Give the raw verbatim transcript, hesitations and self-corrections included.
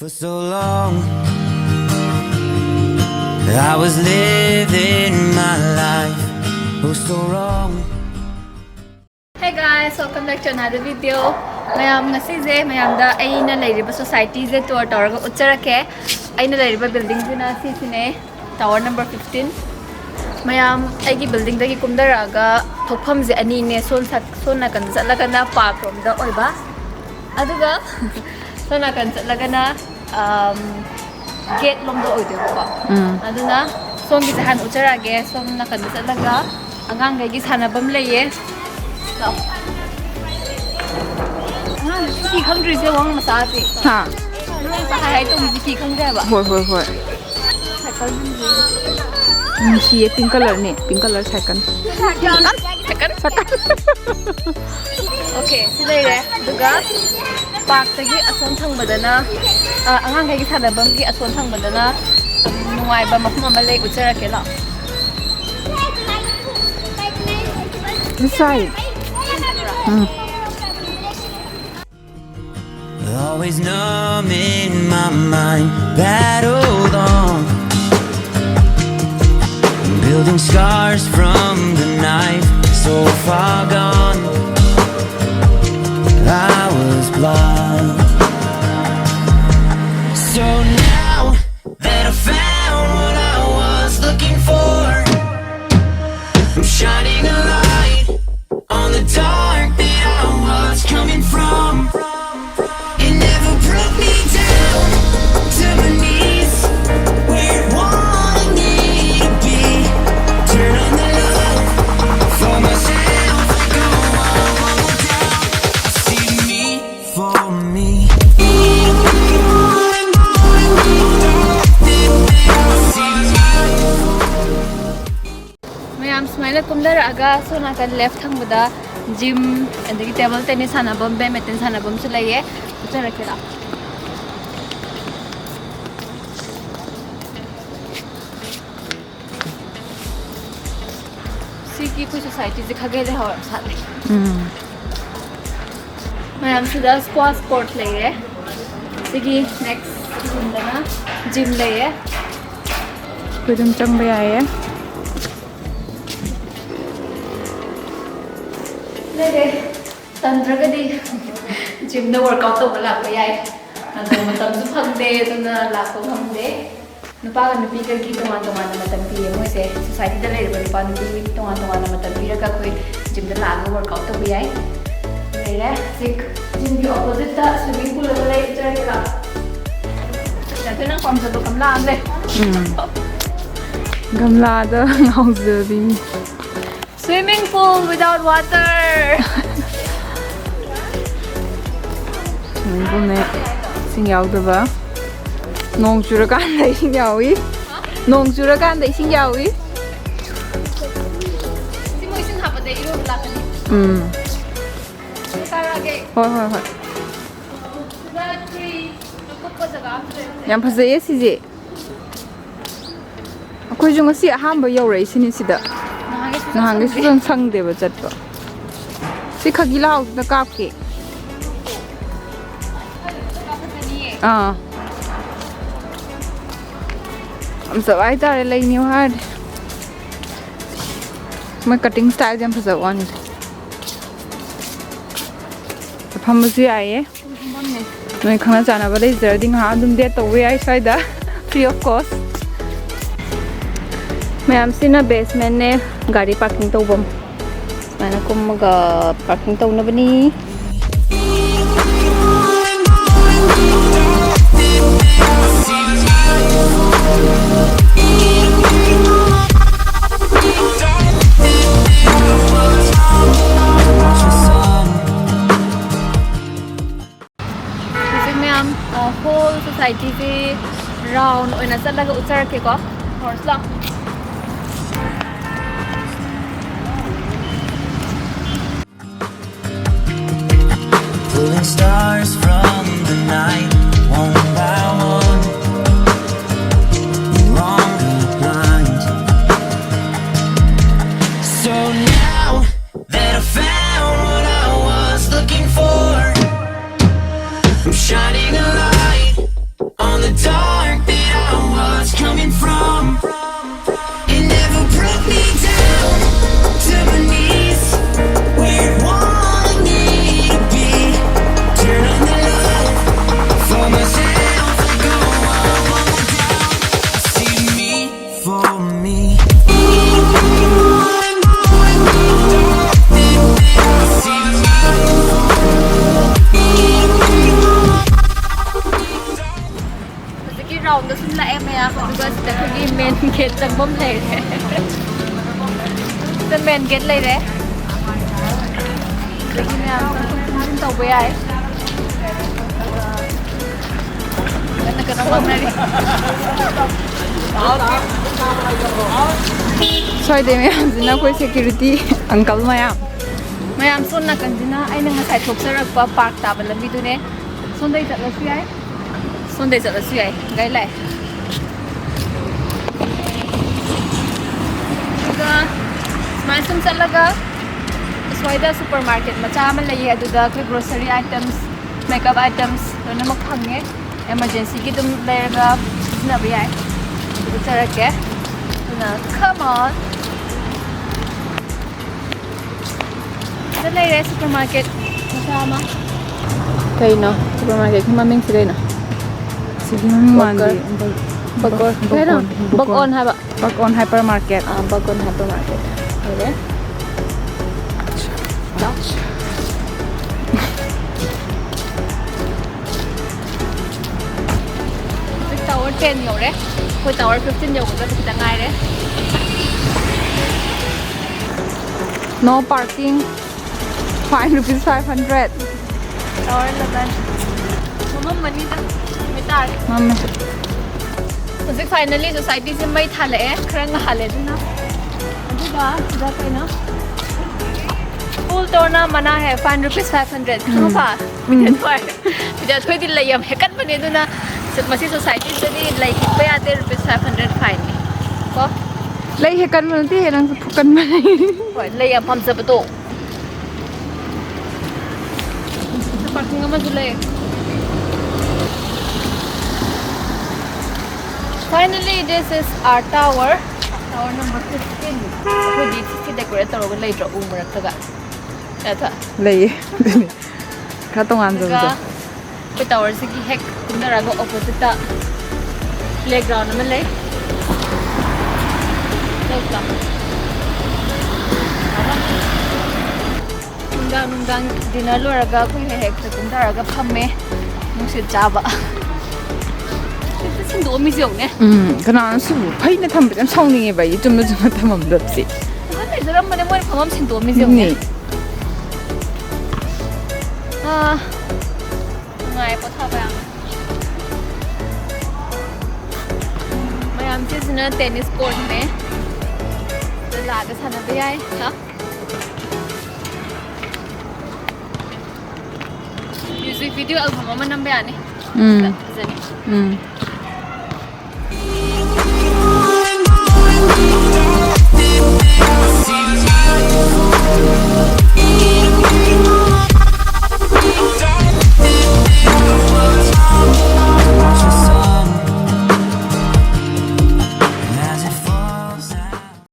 For so long, I was living my life. Oh, so wrong. Hey guys, welcome back to another video. ꯃꯌꯥꯝ, ꯉꯁꯤꯁꯦ ꯃꯌꯥꯝꯗ ꯑꯩꯅ ꯂꯩꯔꯤꯕ ꯁꯣꯁꯥꯏꯇꯤꯁꯦ tour ꯇꯧꯔꯒ ꯎꯠꯆꯔꯛꯀꯦ꯫ ꯑꯩꯅ ꯂꯩꯔꯤꯕ ꯕꯤꯜꯗꯤꯡꯁꯤꯅ ꯁꯤꯁꯤꯅꯦ, ꯇꯥꯋꯔ ꯅꯝꯕꯔ ꯐꯤꯐꯇꯤꯟ꯫ ꯃꯌꯥꯝ, ꯑꯩꯒꯤ ꯕꯤꯜꯗꯤꯡꯗꯒꯤ ꯀꯨꯝꯊꯔꯛꯑꯒ ꯊꯣꯛꯐꯝꯁꯦ ꯑꯅꯤꯅꯦ꯫ ꯁꯣꯝ ꯁꯥꯏꯠ, ꯁꯣꯝ ꯅꯥꯀꯟꯗ ꯆꯠꯂꯒꯅ ꯄꯥꯔꯛ ꯔꯣꯝꯗ ꯑꯣꯏꯕ, ꯑꯗꯨꯒ ꯁꯣꯝ ꯅꯥꯀꯟ ꯆꯠꯂꯒꯅ ꯒꯦꯠ ꯂꯣꯝꯗ ꯑꯣꯏꯗꯣꯏꯕꯀꯣ꯫ ꯑꯗꯨꯅ ꯁꯣꯝꯒꯤꯁꯦ ꯍꯥꯟꯅ ꯎꯠꯆꯔꯛꯑꯒꯦ꯫ ꯁꯣꯝ ꯅꯥꯀꯟꯗ ꯆꯠꯂꯒ ꯑꯉꯥꯡꯈꯩꯒꯤ ꯁꯥꯟꯅꯐꯝ ꯂꯩꯌꯦ꯫ ꯂꯥꯛꯑꯣ꯫ ꯑꯉꯥꯡ ꯆꯤꯊꯤ ꯈꯪꯗ꯭ꯔꯤꯁꯦ ꯋꯥꯉꯥꯡ ꯃꯆꯥꯁꯦ꯫ ꯍꯥ ꯋꯥꯉꯥꯡ ꯃꯆꯥ ꯍꯥꯏ ꯍꯥꯏ ꯇꯧꯕ ꯆꯤꯊꯤ ꯈꯪꯗꯦ ꯍꯥꯏꯕ꯫ ꯍꯣꯏ ꯍꯣꯏ ꯍꯣꯏ꯫ ꯅꯨꯡꯁꯤꯌꯦ, ꯄꯤꯡ ꯀꯂꯔꯅꯦ, ꯄꯤꯡ ꯀꯂꯔ ꯁꯥꯏꯀꯜ꯫ ꯑꯣꯀꯦ, ꯁꯤ ꯂꯩꯔꯦ꯫ ꯑꯗꯨꯒ ꯄꯥꯔꯛꯇꯒꯤ ꯑꯁꯣꯝ ꯊꯪꯕꯗꯅ, ꯑ, ꯑꯉꯥꯡꯈꯩꯒꯤ ꯁꯥꯟꯅꯐꯝꯒꯤ ꯑꯁꯣꯝ ꯊꯪꯕꯗꯅ ꯅꯨꯡꯉꯥꯏꯕ ꯃꯐꯝ ꯑꯃ ꯂꯩ, ꯎꯠꯆꯔꯛꯀꯦ ꯂꯥꯛꯑꯣ꯫ Inside. Um. Always numb in my mind, battled on. Building scars from the knife, so far gone. I was blind. So now that I found what I was looking for, I'm shining a light on the dark that I was coming from. It never brought me down to my knees. Where wanting me to be. Turn on the love for myself. Go all down. See me for me. ꯃꯌꯥꯝ, ꯁꯨꯃꯥꯏꯅ ꯀꯨꯝꯊꯔꯛꯑꯒ ꯁꯣꯝ ꯅꯥꯀꯟ left ꯊꯪꯕꯗ gym, ꯑꯗꯒꯤ table tennis ꯁꯥꯟꯅꯐꯝ, badminton ꯁꯥꯟꯅꯐꯝꯁꯨ ꯂꯩꯌꯦ꯫ ꯎꯠꯆꯔꯛꯀꯦ ꯂꯥꯛꯑꯣ꯫ ꯁꯤꯒꯤ ꯑꯩꯈꯣꯏ ꯁꯣꯁꯥꯏꯇꯤꯁꯦ ꯈꯥꯒꯦ ꯂꯩꯍꯥꯎ ꯌꯥꯝ ꯁꯥꯠꯂꯦ꯫ ꯎꯝ꯫ ꯃꯌꯥꯝ, ꯁꯤꯗ ꯁ꯭ꯀ꯭ꯋꯥꯁ ꯀꯣꯔꯠ ꯂꯩꯔꯦ꯫ ꯁꯤꯒꯤ next ꯔꯨꯝꯗꯅ gym ꯂꯩꯌꯦ꯫ ꯑꯩꯈꯣꯏ ꯑꯗꯨꯝ ꯆꯪꯕ ꯌꯥꯏꯌꯦ꯫ ꯂꯩꯔꯦ꯫ ꯇꯟꯗ꯭ꯔꯒꯗꯤ gymꯗ workout ꯇꯧꯕ ꯂꯥꯛꯄ ꯌꯥꯏ꯫ ꯑꯗꯣ ꯃꯇꯝꯁꯨ ꯐꯪꯗꯦ, ꯑꯗꯨꯅ ꯂꯥꯛꯄ ꯉꯝꯗꯦ꯫ ꯅꯨꯄꯥꯒ ꯅꯨꯄꯤꯒꯒꯤ ꯇꯣꯉꯥꯟ ꯇꯣꯉꯥꯟꯅ ꯃꯇꯝ ꯄꯤꯌꯦ ꯃꯣꯏꯁꯦ꯫ Societyꯗ ꯂꯩꯔꯤꯕ ꯅꯨꯄꯥ ꯅꯨꯄꯤ ꯇꯣꯉꯥꯟ ꯇꯣꯉꯥꯟꯅ ꯃꯇꯝ ꯄꯤꯔꯒ ꯑꯩꯈꯣꯏ gymꯗ ꯂꯥꯛꯑꯒ workout ꯇꯧꯕ ꯌꯥꯏ꯫ ꯂꯩꯔꯦ꯫ ꯍꯧꯖꯤꯛ gymꯒꯤ oppositeꯇ swimming pool ꯑꯃ ꯂꯩ, ꯆꯠꯂꯒ꯫ ꯌꯥꯗꯦ, ꯅꯪ ꯄꯥꯝꯖꯕ ꯒꯝꯂꯥ ꯑꯃ ꯂꯩ꯫ ꯎꯝ꯫ ꯒꯝꯂꯥꯗ ꯉꯥꯎꯖꯕꯤꯅꯤ꯫ Swimming pool without water. Swimming poolꯅꯦ, ꯏꯁꯤꯡ ꯌꯥꯎꯗꯕ꯫ ꯅꯣꯡ ꯆꯨꯔꯀꯥꯟꯗ ꯏꯁꯤꯡ ꯌꯥꯎꯏ꯫ ꯅꯣꯡ ꯆꯨꯔꯀꯥꯟꯗ ꯏꯁꯤꯡ ꯌꯥꯎꯏ꯫ ꯁꯤ ꯃꯣꯏ ꯏꯁꯤꯡ ꯍꯥꯞꯄꯗ ꯏꯔꯣꯏꯕ ꯂꯥꯛꯀꯅꯤ꯫ ꯎꯝ꯫ ꯆꯥꯔꯛꯑꯒꯦ꯫ ꯍꯣꯏ, ꯍꯣꯏ, ꯍꯣꯏ꯫ ꯁꯤꯗ tree ꯀꯨꯞꯄ ꯖꯒꯥ ꯑꯃꯁꯨ ꯂꯩꯕꯅꯦ꯫ ꯌꯥꯝ ꯐꯖꯩꯌꯦ ꯁꯤꯁꯦ꯫ ꯑꯩꯈꯣꯏꯁꯨ ꯉꯁꯤ ꯑꯍꯥꯟꯕ ꯌꯧꯔꯛꯏꯁꯤꯅꯤ ꯁꯤꯗ꯫ ꯅꯍꯥꯟꯒꯩꯁꯨ ꯅꯍꯥꯟꯒꯩꯁꯨ ꯆꯪꯗꯦ꯫ ꯁꯨꯝ ꯁꯪꯗꯦꯕ ꯆꯠꯄ꯫ ꯁꯤ ꯈꯥꯒꯤ ꯂꯩꯍꯥꯎꯗꯨꯗ ꯀꯥꯞꯀꯦ꯫ ꯀꯥꯞꯄ ꯐꯖꯅꯤꯌꯦ꯫ ꯑꯥ꯫ ꯌꯥꯝ ꯐꯖꯕ ꯍꯥꯏꯇꯥꯔꯦ, ꯂꯩꯅꯤꯌꯨ ꯍꯥꯏꯔꯗꯤ꯫ ꯃꯣꯏ cutting styleꯁꯦ ꯌꯥꯝ ꯐꯖꯕ ꯋꯥꯅꯤꯗ꯫ ꯐꯝꯕꯁꯨ ꯌꯥꯏꯌꯦ꯫ ꯅꯣꯏ ꯈꯪꯅ ꯆꯥꯟꯅꯕ ꯂꯩꯖꯔꯗꯤ ꯉꯥꯏꯍꯥꯛ ꯑꯗꯨꯝ date ꯇꯧꯕ ꯌꯥꯏ ꯁ꯭ꯋꯥꯏꯗ, free of cost꯫ ꯃꯌꯥꯝꯁꯤꯅ basementꯅꯦ, ꯒꯥꯔꯤ parking ꯇꯧꯐꯝ꯫ ꯁꯨꯃꯥꯏꯅ ꯀꯨꯝꯃꯒ parking ꯇꯧꯅꯕꯅꯤ꯫ ꯍꯧꯖꯤꯛ ꯃꯌꯥꯝ, ꯑ, whole societyꯁꯦ round ꯑꯣꯏꯅ ꯆꯠꯂꯒ ꯎꯠꯆꯔꯛꯀꯦꯀꯣ꯫ ꯍꯧꯔꯁꯤ ꯂꯥꯎ꯫ Pulling stars from the night, one by one, no longer blind. So now that I found what I was looking for, I'm shining a light. ꯇꯥꯎꯟꯗ ꯁꯨꯝ ꯂꯥꯛꯑꯦ ꯃꯌꯥꯝ, ꯑꯗꯨꯒ ꯁꯤꯗ ꯑꯩꯈꯣꯏꯒꯤ ꯃꯦꯟ ꯒꯦꯠ ꯆꯪꯐꯝ ꯂꯩꯔꯦ꯫ ꯁꯤꯗ ꯃꯦꯟ ꯒꯦꯠ ꯂꯩꯔꯦ꯫ ꯑꯗꯒꯤ ꯃꯌꯥꯝ ꯆꯪꯊꯣꯛ ꯆꯪꯁꯤꯟ ꯇꯧꯕ ꯌꯥꯏ꯫ ꯀꯟꯅ ꯀꯟꯅ ꯉꯥꯡꯅꯔꯤ꯫ ꯁꯣꯏꯗꯦ ꯃꯌꯥꯝꯁꯤꯅ ꯑꯩꯈꯣꯏ ꯁꯦꯀ꯭ꯌꯨꯔꯤꯇꯤ ꯑꯪꯀꯜ ꯃꯌꯥꯝ꯫ ꯃꯌꯥꯝ ꯁꯣꯝ ꯅꯥꯀꯟꯁꯤꯅ ꯑꯩꯅ ꯉꯁꯥꯏ ꯊꯣꯛꯆꯔꯛꯄ ꯄꯥꯔꯛ ꯇꯥꯕ ꯂꯝꯕꯤꯗꯨꯅꯦ꯫ ꯁꯣꯝꯗꯩ ꯆꯠꯂꯁꯨ ꯌꯥꯏ꯫ ꯁꯣꯝꯗꯩ ꯆꯠꯂꯁꯨ ꯌꯥꯏ꯫ ꯒꯥꯔꯤ ꯂꯥꯛꯑꯦ꯫ ꯑꯗꯨꯒ ꯁꯨꯃꯥꯏꯅ ꯁꯨꯝ ꯆꯠꯂꯒ ꯑꯁ꯭ꯋꯥꯏꯗ ꯁꯨꯄꯔ ꯃꯥꯔꯀꯦꯠ ꯃꯆꯥ ꯑꯃ ꯂꯩꯌꯦ꯫ ꯑꯗꯨꯗ ꯑꯩꯈꯣꯏ ꯒ꯭ꯔꯣꯁꯔꯤ ꯑꯥꯏꯇꯦꯝꯁ, ꯃꯦꯀꯞ ꯑꯥꯏꯇꯦꯝꯁ ꯂꯣꯏꯅꯃꯛ ꯐꯪꯉꯦ꯫ ꯑꯦꯃꯔꯖꯦꯟꯁꯤꯒꯤ ꯑꯗꯨꯝ ꯂꯩꯔꯒ ꯁꯤꯖꯤꯟꯅꯕ ꯌꯥꯏ꯫ ꯑꯗꯨ ꯎꯠꯆꯔꯛꯀꯦ꯫ ꯑꯗꯨꯅ come on꯫ ꯁꯤꯗ ꯂꯩꯔꯦ ꯁꯨꯄꯔ ꯃꯥꯔꯀꯦꯠ ꯃꯆꯥ ꯑꯃ꯫ ꯀꯩꯅꯣ ꯁꯨꯄꯔ ꯃꯥꯔꯀꯦꯠꯀꯤ ꯃꯃꯤꯡꯁꯤ ꯀꯩꯅꯣ? ꯁꯤꯒꯤ ꯃꯃꯤꯡ ꯃꯥꯟꯗꯦ꯫ ꯕꯀꯣꯔ꯫ ꯕꯀꯣꯔ꯫ ꯀꯩꯅꯣ? ꯕꯀꯣꯟ, ꯕꯀꯣꯟ꯫ ꯕꯀꯣꯟ ꯍꯥꯏꯕ꯫ ꯕꯀꯣꯟ ꯍꯥꯏꯄꯔ ꯃꯥꯔꯀꯦꯠ꯫ ꯑꯥ, ꯕꯀꯣꯟ ꯍꯥꯏꯄꯔ ꯃꯥꯔꯀꯦꯠ꯫ ꯂꯩꯔꯦ꯫ ꯍꯧꯖꯤꯛ ꯇꯥꯋꯔ ꯇꯦꯟ ꯌꯧꯔꯦ꯫ ꯑꯩꯈꯣꯏ ꯇꯥꯋꯔ ꯐꯤꯐꯇꯤꯟ ꯌꯧꯒꯗꯕ ꯈꯤꯇꯪ ꯉꯥꯏꯔꯦ꯫ No parking. Fine rupees five hundred. Tower eleven. ꯃꯃꯝ ꯃꯅꯤꯗ ꯅꯨꯃꯤꯠ ꯇꯥꯔꯦ꯫ ꯃꯝꯃꯦ꯫ ꯍꯧꯖꯤꯛ finally ꯁꯣꯁꯥꯏꯇꯤꯁꯦ ꯃꯩ ꯊꯥꯜꯂꯛꯑꯦ꯫ ꯈꯔ ꯉꯥꯜꯂꯦ ꯑꯗꯨꯅ꯫ ꯑꯗꯨꯒ ꯁꯤꯗ ꯀꯩꯅꯣ? Full ꯇꯣꯔꯅꯥ ꯃꯅꯥ ꯍꯦ, fine rupees five hundred. ꯎꯝ꯫ ꯈꯪꯉꯕ? ꯎꯝ꯫ ꯕꯤꯗ꯭ꯌꯥꯊꯣꯏ꯫ ꯕꯤꯗ꯭ꯌꯥꯊꯣꯏꯗꯤ ꯂꯩ ꯌꯥꯝ ꯍꯦꯛꯀꯟꯕꯅꯦ ꯑꯗꯨꯅ ꯃꯁꯤ ꯁꯣꯁꯥꯏꯇꯤꯁꯤꯗꯗꯤ ꯂꯩ ꯍꯦꯛꯄ ꯌꯥꯗꯦ, rupees five hundred fine ꯅꯤ꯫ ꯀꯣ? ꯂꯩ ꯍꯦꯛꯀꯟꯕ ꯅꯠꯇꯦ, ꯅꯪꯁꯨ ꯐꯨꯛꯀꯟꯕꯅꯦ꯫ ꯍꯣꯏ, ꯂꯩ ꯌꯥꯝ ꯄꯥꯝꯖꯕꯗꯣ꯫ ꯄꯥꯔꯀꯤꯡ ꯑꯃꯁꯨ ꯂꯩ꯫ Finally, this is our tower. Tower number fifteen. ꯑꯩꯈꯣꯏꯗꯤ ꯁꯤ decorate ꯇꯧꯔꯒ ꯂꯩꯇ꯭ꯔꯣ ꯎ ꯃꯔꯛꯇꯒ? ꯅꯠꯇ꯭ꯔꯥ? ꯂꯩꯌꯦ꯫ ꯑꯗꯨꯅꯦ꯫ ꯈꯔ ꯇꯣꯉꯥꯟꯖꯕꯗꯣ꯫ ꯑꯗꯨꯒ ꯑꯩꯈꯣꯏ ꯇꯥꯋꯔꯁꯤꯒꯤ ꯍꯦꯛ ꯀꯨꯝꯊꯔꯒ oppositeꯇ playground ꯑꯃ ꯂꯩ꯫ ꯂꯩꯇ꯭ꯔꯥ? ꯅꯨꯡꯗꯥꯡ ꯅꯨꯡꯗꯥꯡ dinner ꯂꯣꯏꯔꯒ ꯑꯩꯈꯣꯏ ꯍꯦꯛ ꯍꯦꯛꯇ ꯀꯨꯝꯊꯔꯒ ꯐꯝꯃꯦ, ꯅꯨꯡꯁꯤꯠ ꯆꯥꯕ꯫ This is ꯍꯨꯟꯗꯣꯛꯑꯝꯃꯤꯁꯦ ꯌꯦꯡꯉꯨꯅꯦ꯫ ꯎꯝ, ꯀꯅꯥꯅꯣ ꯁꯤꯕꯨ? ꯐꯩꯅ ꯊꯝꯕꯁꯦ ꯌꯥꯝ ꯁꯥꯎꯅꯤꯡꯉꯦꯕ ꯑꯩꯗꯤ, ꯆꯨꯝꯅ ꯆꯨꯝꯅ ꯊꯝꯃꯝꯗꯕꯁꯦ꯫ ꯐꯖꯅ ꯂꯩꯖꯔꯝꯕꯅꯦ, ꯃꯣꯏꯅ ꯐꯝꯐꯝ ꯁꯤꯟꯗꯣꯛꯑꯝꯃꯤꯁꯦ ꯌꯦꯡꯉꯨꯅꯦ꯫ ꯅꯦ꯫ ꯑꯥ, ꯅꯨꯡꯉꯥꯏ ꯄꯣꯊꯥꯕ ꯌꯥꯝ꯫ ꯃꯌꯥꯝꯁꯤꯁꯤꯅ ꯇꯦꯅꯤꯁ ꯀꯣꯔꯠꯅꯦ꯫ ꯑꯗꯨ ꯂꯥꯛꯑꯒ ꯁꯥꯟꯅꯕ ꯌꯥꯏ꯫ ꯍꯥ? ꯃ꯭ꯌꯨꯖꯤꯛ ꯚꯤꯗꯤꯑꯣ ꯑꯦꯜꯕꯝ ꯑꯃ ꯅꯝꯕ ꯌꯥꯅꯤ꯫ ꯎꯝ꯫ ꯐꯖꯅꯤ꯫ ꯎꯝ꯫